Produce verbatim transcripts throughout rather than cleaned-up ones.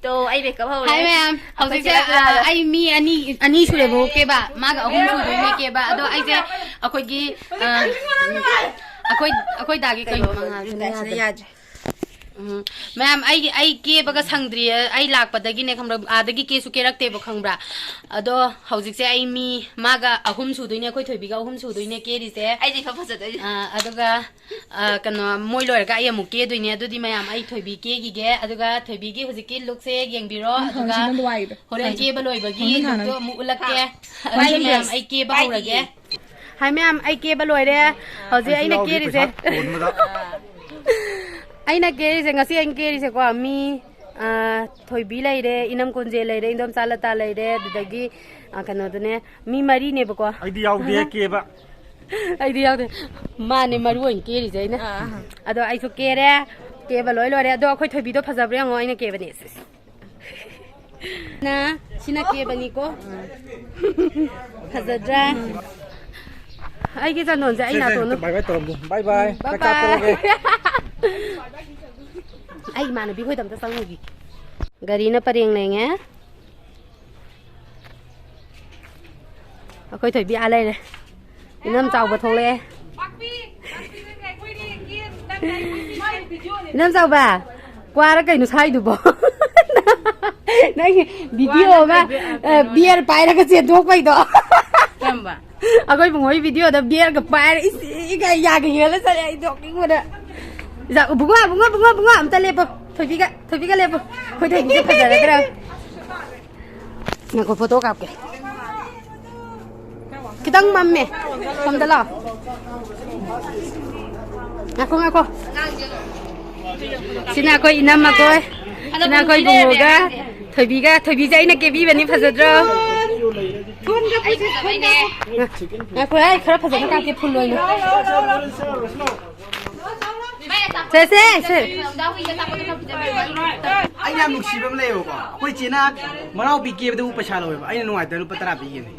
ꯑꯗꯣ ꯑꯩ ꯃꯦꯀꯞ ꯍꯧꯔꯦ꯫ ꯍꯥꯏ ꯃꯌꯥꯝ, ꯍꯧꯖꯤꯛꯁꯦ, ꯑꯩꯈꯣꯏ ꯆꯦ ꯑ, ꯑꯩ ꯃꯤ ꯑꯅꯤ, ꯑꯅꯤ ꯁꯨꯔꯦꯕꯀꯣ ꯀꯦꯕ, ꯃꯥꯒ ꯑꯍꯨꯝ ꯁꯨꯗꯣꯏꯅꯦ ꯀꯦꯕ꯫ ꯑꯗꯣ ꯑꯩꯁꯦ ꯑꯩꯈꯣꯏꯒꯤ, ꯑ, ꯑꯩꯈꯣꯏ, ꯑꯩꯈꯣꯏ ꯗꯥꯒꯤ ꯀꯩꯅꯣ ꯀꯩꯅꯣ ꯃꯉꯥꯜꯁꯤꯅ ꯌꯥꯗ꯭ꯔꯦ꯫ ꯌꯥꯗ꯭ꯔꯦ꯫ ꯎꯝ꯫ ꯃꯌꯥꯝ, ꯑꯩꯒꯤ, ꯑꯩ ꯀꯦꯕꯒ ꯁꯪꯗ꯭ꯔꯤꯌꯦ꯫ ꯑꯩ ꯂꯥꯛꯄꯗꯒꯤꯅꯦ, ꯈꯪꯕ꯭ꯔꯥ, ꯑꯥꯗꯒꯤ ꯀꯦꯁꯨ ꯀꯦꯔꯛꯇꯦꯕ, ꯈꯪꯕ꯭ꯔꯥ? ꯑꯗꯣ ꯍꯧꯖꯤꯛꯁꯦ ꯑꯩ ꯃꯤ ꯃꯥꯒ ꯑꯍꯨꯝ ꯁꯨꯗꯣꯏꯅꯦ, ꯑꯩꯈꯣꯏ ꯊꯣꯏꯕꯤꯒ ꯑꯍꯨꯝ ꯁꯨꯗꯣꯏꯅꯦ ꯀꯦꯔꯤꯁꯦ꯫ ꯑꯩꯗꯤ ꯏꯐ ꯐꯖꯗꯣꯏꯅꯦ꯫ ꯑ, ꯑꯗꯨꯒ, ꯑ, ꯀꯩꯅꯣ, ꯃꯣꯏ ꯂꯣꯏꯔꯒ ꯑꯩ ꯑꯃꯨꯛ ꯀꯦꯗꯣꯏꯅꯦ꯫ ꯑꯗꯨꯗꯤ ꯃꯌꯥꯝ, ꯑꯩ ꯊꯣꯏꯕꯤ ꯀꯦꯈꯤꯒꯦ꯫ ꯑꯗꯨꯒ ꯊꯣꯏꯕꯤꯒꯤ ꯍꯧꯖꯤꯛꯀꯤ ꯂꯨꯛꯁꯦ ꯌꯦꯡꯕꯤꯔꯣ꯫ ꯑꯗꯨꯒ ꯍꯣꯔꯦꯟ ꯀꯦꯕ ꯂꯣꯏꯕꯒꯤ ꯂꯨꯛꯇꯣ ꯑꯃꯨꯛ ꯎꯠꯂꯛꯀꯦ꯫ ꯑꯗꯨꯗꯤ ꯃꯌꯥꯝ, ꯑꯩ ꯀꯦꯕ ꯍꯧꯔꯒꯦ꯫ ꯍꯥꯏ ꯃꯌꯥꯝ, ꯑꯩ ꯀꯦꯕ ꯂꯣꯏꯔꯦ꯫ ꯍꯧꯖꯤꯛ ꯑꯩꯅ ꯀꯦꯔꯤꯁꯦ꯫ ꯑꯩꯅ ꯀꯦꯔꯤꯁꯦ, ꯉꯁꯤ ꯑꯩꯅ ꯀꯦꯔꯤꯁꯦꯀꯣ, ꯃꯤ, ꯑ, ꯊꯣꯏꯕꯤ ꯂꯩꯔꯦ, ꯏꯅꯝ ꯀꯨꯟꯖꯦ ꯂꯩꯔꯦ, ꯏꯟꯗꯣꯝꯆꯥ ꯂꯇꯥ ꯂꯩꯔꯦ, ꯑꯗꯨꯗꯒꯤ, ꯑ, ꯀꯩꯅꯣꯗꯨꯅꯦ, ꯃꯤ ꯃꯔꯤꯅꯦꯕꯀꯣ꯫ ꯑꯩꯗꯤ ꯌꯥꯎꯗꯦ ꯀꯦꯕ꯫ ꯑꯩꯗꯤ ꯌꯥꯎꯗꯦ꯫ ꯃꯥꯅꯦ ꯃꯔꯨ ꯑꯣꯏꯅ ꯀꯦꯔꯤꯁꯦ ꯑꯩꯅ꯫ ꯑꯥ꯫ ꯑꯗꯣ ꯑꯩꯁꯨ ꯀꯦꯔꯦ꯫ ꯀꯦꯕ ꯂꯣꯏ ꯂꯣꯏꯔꯦ꯫ ꯑꯗꯣ ꯑꯩꯈꯣꯏ ꯊꯣꯏꯕꯤꯗꯣ ꯐꯖꯕ꯭ꯔꯥ ꯌꯦꯡꯉꯣ, ꯑꯩꯅ ꯀꯦꯕꯅꯦ꯫ ꯅ, ꯁꯤꯅ ꯀꯦꯕꯅꯤꯀꯣ꯫ ꯐꯖꯗ꯭ꯔꯥ? ꯑꯩꯒꯤ ꯆꯟꯗꯣꯟꯁꯦ ꯑꯩ ꯁꯦ, ꯁꯦ, ꯅꯥꯇꯣꯟꯗ bye bye ꯇꯧꯔꯝꯃꯨ꯫ Bye bye꯫ Bye ꯆꯥꯛ bye꯫ ꯆꯥꯊꯣꯛꯑꯒꯦ꯫ ꯑꯩ ꯏꯃꯥꯟꯅꯕꯤ ꯍꯣꯏꯗ ꯑꯝꯇ ꯆꯪꯉꯨꯒꯦ꯫ ꯒꯥꯔꯤꯅ ꯄꯔꯦꯡ ꯂꯦꯡꯉꯦ꯫ ꯑꯩꯈꯣꯏ ꯊꯣꯏꯕꯤ ꯑꯥ ꯂꯩꯔꯦ꯫ ꯏꯅꯝ ꯆꯥꯎꯕ ꯊꯣꯛꯂꯛꯑꯦ꯫ ꯏꯅꯝ ꯆꯥꯎꯕ, ꯀ꯭ꯋꯥꯔ ꯀꯩꯅꯣ ꯁꯥꯏꯗꯨꯕꯣ? ꯅꯪꯒꯤ video ꯑꯃ, ꯑ, beer ꯄꯥꯏꯔꯒ ꯆꯦꯟꯊꯣꯛꯄꯩꯗꯣ꯫ ꯀꯔꯝꯕ? ꯑꯩꯈꯣꯏ ꯕꯨꯡꯉꯣꯒꯤ videoꯗ beerꯒ ꯄꯥꯏꯔ ꯏꯁ, ꯏꯒ ꯌꯥꯒ ꯌꯦꯜꯂ ꯆꯠꯂꯦ꯫ ꯑꯩ ꯅꯣꯛꯅꯤꯡꯕꯅ꯫ ꯏꯖꯥ, ꯕꯨꯡꯉꯣ, ꯕꯨꯡꯉꯣ, ꯕꯨꯡꯉꯣ, ꯕꯨꯡꯉꯣ, ꯑꯝꯇ ꯂꯦꯞꯄꯣ꯫ ꯊꯣꯏꯕꯤꯒ, ꯊꯣꯏꯕꯤꯒ ꯂꯦꯞꯄꯣ꯫ ꯑꯩꯈꯣꯏ ꯊꯣꯏꯕꯤꯁꯦ ꯐꯖꯔꯗ꯭ꯔꯥ? ꯉꯥꯏꯈꯣ, photo ꯀꯥꯞꯀꯦ꯫ ꯈꯤꯇꯪ ꯃꯝꯃꯦ꯫ ꯁꯣꯝꯗ ꯂꯥꯛꯑꯣ꯫ ꯉꯥꯏꯈꯣ, ꯉꯥꯏꯈꯣ꯫ ꯁꯤꯅ ꯑꯩꯈꯣꯏ ꯏꯅꯝꯃ ꯀꯣꯏ꯫ ꯁꯤꯅ ꯑꯩꯈꯣꯏ ꯕꯨꯡꯉꯣꯒ ꯊꯣꯏꯕꯤꯒ꯫ ꯊꯣꯏꯕꯤꯁꯦ ꯑꯩꯅ ꯀꯦꯕꯤꯕꯅꯤ, ꯐꯖꯗ꯭ꯔꯣ? ꯉꯥꯏꯈꯣ, ꯑꯩ ꯈꯔ ꯐꯖꯅ ꯀꯥꯞꯀꯦ, full ꯑꯣꯏꯅ꯫ ꯁꯦ, ꯁꯦ, ꯁꯦ꯫ ꯑꯩ ꯌꯥꯝ ꯅꯨꯡꯁꯤꯕ ꯑꯃ ꯂꯩꯌꯦꯕꯀꯣ꯫ ꯑꯩꯈꯣꯏ ꯆꯦꯅ ꯃꯅꯥꯎꯄꯤ ꯀꯦꯕꯗꯕꯨ ꯄꯩꯁꯥ ꯂꯧꯋꯦꯕ꯫ ꯑꯩꯅ ꯅꯨꯡꯉꯥꯏꯇꯅ ꯂꯨꯄꯥ ꯇꯔꯥ ꯄꯤꯒꯤꯕꯅꯦ꯫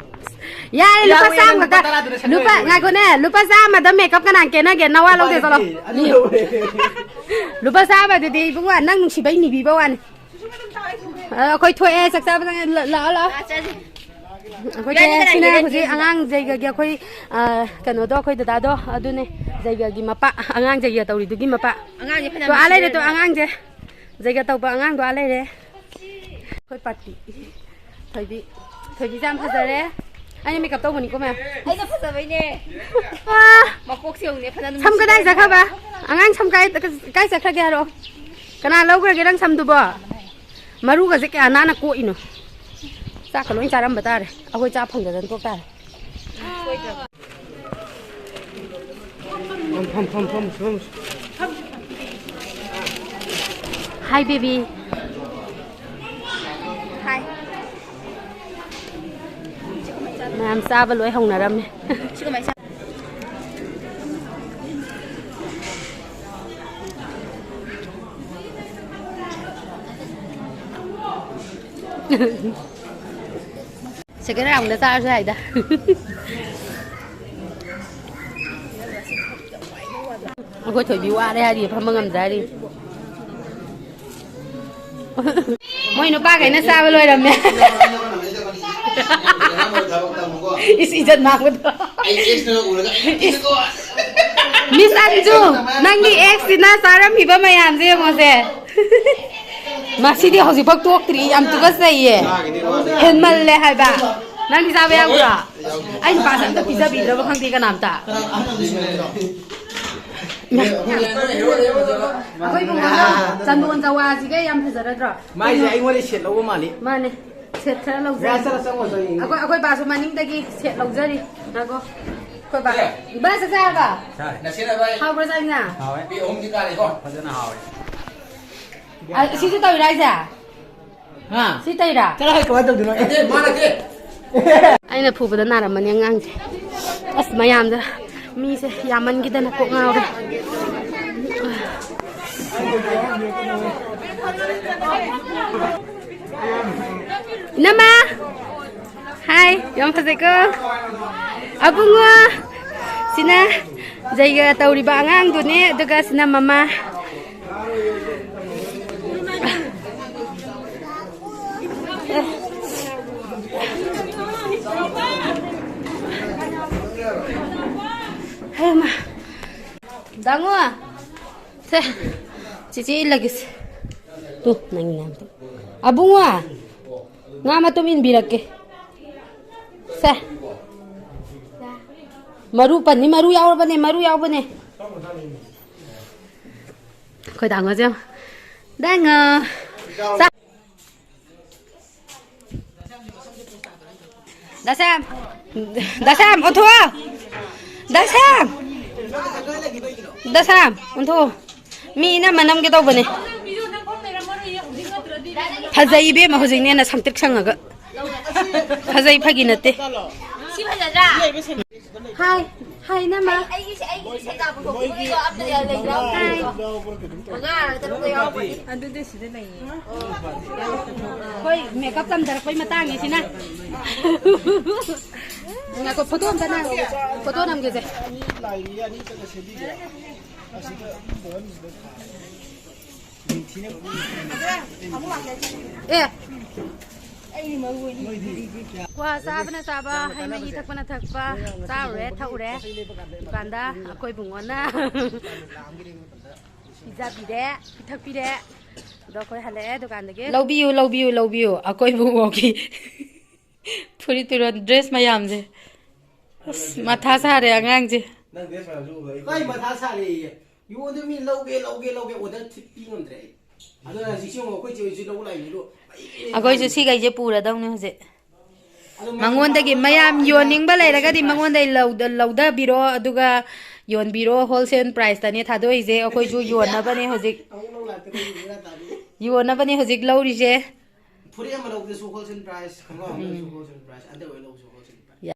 ꯌꯥꯔꯦ, ꯂꯨꯄꯥ ꯌꯥꯔꯣꯏꯌꯦ, ꯆꯥꯝꯃ ꯅꯪ ꯂꯨꯄꯥ ꯈꯛꯇ꯫ ꯇꯔꯥꯗꯨꯅ ꯁꯦꯝꯗꯣꯛꯑꯦ ꯂꯨꯄꯥ, ꯂꯣꯏꯔꯦ꯫ ꯉꯥꯏꯈꯣꯅꯦ, ꯂꯨꯄꯥ ꯆꯥꯝꯃꯗ makeup ꯀꯅꯥ ꯀꯦꯅꯒꯦ? ꯅꯋꯥ ꯂꯧꯗꯦ, ꯆꯠꯂꯣ꯫ ꯅꯠꯇꯦ, ꯑꯗꯨ ꯂꯧꯔꯦ꯫ ꯂꯨꯄꯥ ꯆꯥꯝꯃꯗꯨꯗꯤ ꯏꯕꯨꯡꯉꯣ, ꯅꯪ ꯅꯨꯡꯁꯤꯕꯩ ꯅꯤꯕꯤꯕ ꯋꯥꯅꯤ꯫ ꯑ, ꯑꯩꯈꯣꯏ ꯊꯣꯛꯑꯦ, ꯆꯥꯛ ꯆꯥꯕ ꯆꯪꯉꯦ꯫ ꯂ-, ꯂꯥꯛꯑꯣ, ꯂꯥꯛꯑꯣ꯫ ꯑꯩꯈꯣꯏꯁꯦ ꯏꯕꯥꯅꯤ ꯀꯅꯥ ꯁꯤꯅ ꯌꯦꯡꯒꯦ? ꯍꯧꯖꯤꯛ ꯑꯉꯥꯡ ꯖꯩꯒꯒꯤ ꯑꯩꯈꯣꯏ, ꯑ, ꯀꯩꯅꯣꯗꯣ, ꯑꯩꯈꯣꯏ ꯗꯗꯥꯗꯣ ꯑꯗꯨꯅꯦ, ꯖꯩꯒꯒꯤ ꯃꯄꯥ, ꯑꯉꯥꯡ ꯖꯩꯒ ꯇꯧꯔꯤꯗꯨꯒꯤ ꯃꯄꯥ꯫ ꯑꯉꯥꯡꯁꯦ ꯐꯅꯌꯥꯝ ꯇꯣ, ꯑꯥ ꯂꯩꯔꯦ, ꯇꯣ, ꯅꯨꯡꯁꯤꯔꯦꯅꯦ꯫ ꯑꯉꯥꯡꯁꯦ ꯖꯩꯒ ꯇꯧꯕ ꯑꯉꯥꯡꯗꯣ ꯑꯥ ꯂꯩꯔꯦ꯫ ꯑꯩꯈꯣꯏ ꯄꯥꯔꯇꯤ꯫ ꯊꯣꯏꯕꯤ, ꯊꯣꯏꯕꯤꯁꯦ ꯌꯥꯝ ꯐꯖꯔꯦ꯫ ꯑꯩꯅ ꯃꯦꯀꯞ ꯇꯧꯕꯅꯤꯀꯣ, ꯃꯌꯥꯝ꯫ ꯑꯩꯅ ꯐꯖꯕꯩꯅꯦ꯫ ꯋꯥ! ꯃꯀꯣꯛꯁꯦ ꯌꯦꯡꯉꯨꯅꯦ, ꯐꯅ ꯁꯝ ꯀꯗꯥꯏ ꯆꯠꯈ꯭ꯔꯕ? ꯑꯉꯥꯡ ꯁꯝ ꯀꯥꯏ, ꯀꯥꯏ ꯆꯠꯈ꯭ꯔꯒꯦ ꯍꯥꯏꯔꯛꯑꯣ꯫ ꯀꯅꯥ ꯂꯧꯈ꯭ꯔꯒꯦ ꯅꯪ ꯁꯝꯗꯨꯕꯣ? ꯃꯔꯨꯒꯁꯦ ꯀꯌꯥ ꯅꯥꯟꯅ ꯀꯣꯛꯏꯅꯣ꯫ ꯆꯥꯛꯀ ꯂꯣꯏ ꯆꯥꯔꯝꯕ ꯇꯥꯔꯦ꯫ ꯑꯩꯈꯣꯏ ꯆꯥ ꯐꯪꯗꯗꯅ ꯇꯣꯛ ꯇꯥꯔꯦ꯫ ꯐꯝ, ꯐꯝ, ꯐꯝ, ꯐꯝ, ꯐꯝ꯫ Hi, baby. Hi. ꯃꯌꯥꯝ ꯆꯥꯕ ꯂꯣꯏ ꯍꯧꯅꯔꯝꯃꯦ꯫ Second round ꯗ ꯆꯥꯔꯁꯨ ꯌꯥꯏꯗ꯫ ꯑꯩꯈꯣꯏ ꯊꯣꯏꯕꯤ ꯋꯥꯔꯦ ꯍꯥꯏꯔꯤ, ꯐꯝꯕ ꯉꯝꯗ꯭ꯔꯦ ꯍꯥꯏꯔꯤ꯫ ꯃꯣꯏ ꯅꯨꯄꯥꯈꯩꯅ ꯆꯥꯕ ꯂꯣꯏꯔꯝꯃꯦ꯫ ꯏꯁ, ꯏꯖꯠ ꯃꯥꯡꯕꯗꯣ꯫ ꯃꯤꯁ ꯑꯟꯖꯨ, ꯅꯪꯒꯤ ꯑꯦꯛꯁꯁꯤꯅ ꯆꯥꯔꯝꯃꯤꯕ ꯃꯌꯥꯝꯁꯦ ꯌꯦꯡꯉꯣꯁꯦ꯫ ꯃꯁꯤꯗꯤ ꯍꯧꯖꯤꯛꯐꯥꯎ ꯇꯣꯛꯇ꯭ꯔꯤ, ꯌꯥꯝ ꯇꯨꯀꯠꯆꯩꯌꯦ꯫ ꯍꯦꯟꯃꯜꯂꯦ ꯍꯥꯏꯕ꯫ ꯅꯪꯗꯤ ꯆꯥꯕ ꯌꯥꯎꯕ꯭ꯔꯣ? ꯑꯩ ꯅꯨꯄꯥꯁꯦ ꯑꯝꯇ ꯄꯤꯖꯕꯤꯗ꯭ꯔꯕ ꯈꯪꯗꯦ ꯀꯅꯥꯝꯇ꯫ ꯑꯩꯈꯣꯏ ꯏꯕꯨꯡꯉꯣꯗꯣ ꯆꯟꯗꯣꯟ ꯆꯋꯥꯁꯤꯒ ꯌꯥꯝ ꯐꯖꯔꯗ꯭ꯔꯣ? ꯃꯥꯏꯁꯦ ꯑꯩꯉꯣꯟꯗ ꯁꯦꯠ ꯂꯧꯕ ꯃꯥꯜꯂꯤ꯫ ꯃꯥꯅꯦ, ꯁꯦꯠ ꯈꯔ ꯂꯧꯖꯩ꯫ ꯌꯥ, ꯆꯠꯂꯣ, ꯆꯪꯉꯣ, ꯆꯪꯉꯣ꯫ ꯑꯩꯈꯣꯏ, ꯑꯩꯈꯣꯏ ꯕꯥꯁꯨ ꯃꯅꯤꯡꯗꯒꯤ ꯁꯦꯠ ꯂꯧꯖꯔꯤ꯫ ꯉꯥꯏꯈꯣ꯫ ꯑꯩꯈꯣꯏ ꯕꯥ꯫ ꯑꯦ꯫ ꯏꯕꯥ, ꯆꯥꯛ ꯆꯥꯔꯕ? ꯆꯥꯔꯦ꯫ ꯅꯁꯤꯟ ꯅꯕꯥꯏ꯫ ꯍꯥꯎꯕ꯭ꯔꯣ ꯆꯥꯛ ꯏꯟꯖꯥꯡ? ꯍꯥꯎꯋꯦ꯫ ꯃꯤ ꯑꯍꯨꯝꯗꯤ ꯀꯥꯔꯦꯀꯣ꯫ ꯐꯖꯅ ꯍꯥꯎꯋꯦ꯫ ꯑ, ꯁꯤꯁꯨ ꯇꯧꯔꯤꯔꯣ ꯍꯥꯏꯁꯦ? ꯍꯥ? ꯁꯤ ꯇꯩꯔꯥ? ꯆꯠꯂꯣ, ꯍꯩ, ꯀꯃꯥꯏꯅ ꯇꯧꯗꯣꯏꯅꯣ? ꯅꯠꯇꯦ, ꯃꯥ ꯅꯠꯇꯦ꯫ ꯑꯩꯅ ꯐꯨꯕꯗ ꯅꯥꯔꯝꯃꯅꯤ ꯑꯉꯥꯡꯁꯦ꯫ ꯑꯁ, ꯃꯌꯥꯝꯗ ꯃꯤꯁꯦ ꯌꯥꯝꯃꯟꯈꯤꯗꯅ ꯀꯣꯛ ꯉꯥꯎꯔꯦ꯫ ꯏꯅꯝꯃ! ꯍꯥꯏ, ꯌꯥꯝ ꯐꯖꯩꯀꯣ꯫ ꯑꯕꯨꯡꯉꯣ! ꯁꯤꯅ ꯖꯩꯒ ꯇꯧꯔꯤꯕ ꯑꯉꯥꯡꯗꯨꯅꯦ, ꯑꯗꯨꯒ ꯁꯤꯅ ꯃꯃꯥ꯫ ꯍꯩꯃꯥ꯫ ꯗꯥꯉꯣ꯫ ꯁꯦ꯫ ꯆꯤꯆꯦ ꯏꯜꯂꯒꯦꯁꯦ꯫ ꯇꯨ, ꯅꯪꯒꯤ ꯉꯥ ꯃꯇꯨꯝ꯫ ꯑꯕꯨꯡꯉꯣ꯫ ꯉꯥ ꯃꯇꯨꯝ ꯏꯟꯕꯤꯔꯛꯀꯦ꯫ ꯁꯦ꯫ ꯃꯔꯨ ꯄꯟꯅꯤ, ꯃꯔꯨ ꯌꯥꯎꯔꯕꯅꯦ, ꯃꯔꯨ ꯌꯥꯎꯕꯅꯦ꯫ ꯑꯩꯈꯣꯏ ꯗꯥꯉꯣꯁꯦ ꯌꯦꯡꯉꯣ꯫ ꯗꯥꯉꯣ꯫ ꯆꯥ-, ꯗꯥꯁꯥꯝ! ꯗꯥꯁꯥꯝ, ꯑꯣꯟꯊꯣꯛꯑꯣ! ꯗꯥꯁꯥꯝ! ꯗꯥꯁꯥꯝ, ꯑꯣꯟꯊꯣꯛꯑꯣ! ꯃꯤ ꯏꯅꯝꯃ ꯅꯝꯒꯦ ꯇꯧꯕꯅꯦ꯫ ꯐꯖꯩ ꯏꯕꯦꯝꯃ, ꯍꯧꯖꯤꯛꯅꯦ ꯅꯁꯝ ꯇ꯭ꯔꯤꯛ ꯁꯪꯉꯒ꯫ ꯐꯖꯩ, ꯐꯥꯒꯤ ꯅꯠꯇꯦ꯫ ꯁꯤ ꯐꯖꯗ꯭ꯔꯥ? ꯍꯥꯏ, ꯍꯥꯏ, ꯏꯅꯝꯃ꯫ ꯑꯩꯒꯤꯁꯦ, ꯑꯩꯒꯤꯁꯦ ꯁꯦꯡꯅꯕ ꯈꯣꯠꯄꯒꯤꯗꯣ ꯑꯝꯇ ꯂꯩꯇ꯭ꯔꯦ꯫ ꯍꯥꯏ꯫ ꯃꯉꯥꯔ ꯇꯔꯨꯛꯂ ꯌꯥꯎꯔꯝꯒꯅꯤ꯫ ꯑꯗꯨꯗꯤ ꯁꯤꯗ ꯂꯩꯌꯦ꯫ ꯍꯣꯏ, ꯃꯦꯀꯞ ꯇꯝꯊꯔꯛꯄꯩ ꯃꯇꯥꯡꯅꯤ ꯁꯤꯅ꯫ ꯉꯥꯏꯈꯣ, ꯐꯣꯇꯣ ꯑꯝꯇ ꯅꯝ-, ꯐꯣꯇꯣ ꯅꯝꯒꯦꯁꯦ꯫ ꯑꯦ꯫ ꯀ꯭ꯋꯥ ꯆꯥꯕꯅ ꯆꯥꯕ, ꯍꯩ ꯃꯍꯤ ꯊꯛꯄꯅ ꯊꯛꯄ, ꯆꯥꯔꯨꯔꯦ, ꯊꯛꯎꯔꯦ꯫ ꯗꯨꯀꯥꯟꯗ ꯑꯩꯈꯣꯏ ꯕꯨꯡꯉꯣꯅ ꯄꯤꯖꯕꯤꯔꯦ, ꯄꯤꯊꯛꯄꯤꯔꯦ꯫ ꯑꯗꯣ ꯑꯩꯈꯣꯏ ꯍꯜꯂꯛꯑꯦ ꯗꯨꯀꯥꯟꯗꯒꯤ꯫ ꯂꯧꯕꯤꯌꯨ, ꯂꯧꯕꯤꯌꯨ, ꯂꯧꯕꯤꯌꯨ꯫ ꯑꯩꯈꯣꯏ ꯕꯨꯡꯉꯣꯒꯤ ꯐꯨꯔꯤꯠ ꯐꯤꯔꯣꯜ, ꯗ꯭ꯔꯦꯁ ꯃꯌꯥꯝꯁꯦ꯫ ꯑꯁ, ꯃꯊꯥ ꯁꯥꯔꯦ ꯑꯉꯥꯡꯁꯦ꯫ ꯅꯪ ꯗ꯭ꯔꯦꯁ ꯃꯌꯥꯝꯁꯨ ꯎꯕꯗ ꯑꯩ ꯀꯩ ꯃꯊꯥ ꯁꯥꯔꯦꯌꯦ? ꯌꯣꯟꯗꯣ ꯃꯤ ꯂꯧꯒꯦ, ꯂꯧꯒꯦ, ꯂꯧꯒꯦ, ꯑꯣꯔꯗꯔ ꯊꯤ-, ꯄꯤ ꯉꯝꯗ꯭ꯔꯦ ꯑꯩ꯫ ꯑꯗꯨꯅ ꯍꯧꯖꯤꯛꯁꯤ ꯑꯃꯨꯛ ꯑꯩꯈꯣꯏ ꯆꯦ ꯍꯣꯏꯁꯨ ꯂꯧꯕ ꯂꯥꯛꯏꯅꯦ ꯑꯗꯣ, ꯑꯩ ꯑꯩꯈꯣꯏꯁꯨ ꯂꯩ-, ꯁꯤꯈꯩꯁꯦ ꯄꯨꯔꯗꯧꯅꯦ ꯍꯧꯖꯤꯛ꯫ ꯑꯗꯣ ꯃꯌꯥꯝ ꯃꯉꯣꯟꯗꯒꯤ ꯄꯥꯝꯕ ꯃꯌꯥꯝ ꯄꯥꯝꯕ ꯌꯣꯟꯅꯤꯡꯕ ꯂꯩꯔꯒꯗꯤ ꯄꯥꯝꯕ ꯃꯉꯣꯟꯗꯒꯤ ꯂꯧꯗ-, ꯂꯧꯗꯕꯤꯔꯣ, ꯑꯗꯨꯒ ꯌꯣꯟꯕꯤꯔꯣ꯫ ꯍꯣꯜꯁꯦꯜ ꯄ꯭ꯔꯥꯏꯁꯇꯅꯦ ꯊꯥꯗꯣꯛꯏꯁꯦ꯫ ꯑꯩꯈꯣꯏꯁꯨ ꯌꯣꯟꯅꯕꯅꯦ ꯍꯧꯖꯤꯛ꯫ ꯑꯃꯨꯛ ꯂꯧ ꯂꯥꯛꯇ꯭ꯔꯗꯤ ꯕꯦꯔꯥ ꯇꯥꯗꯣꯏꯅꯦ꯫ ꯌꯣꯟꯅꯕꯅꯦ ꯍꯧꯖꯤꯛ ꯂꯧꯔꯤꯁꯦ꯫ ꯐꯨꯔꯤꯠ ꯑꯃ ꯂꯧꯕꯗꯁꯨ ꯍꯣꯜꯁꯦꯜ ꯄ꯭ꯔꯥꯏꯁ, ꯈꯣꯡꯒ꯭ꯔꯥꯎ ꯑꯃ ꯂꯧꯕꯗꯁꯨ ꯎꯝ꯫ ꯍꯣꯜꯁꯦꯜ ꯄ꯭ꯔꯥꯏꯁ, ꯑꯟꯗꯔ ꯑꯣꯏ ꯂꯧꯕꯁꯨ ꯍꯣꯜꯁꯦꯜ ꯄ꯭ꯔꯥꯏꯁ꯫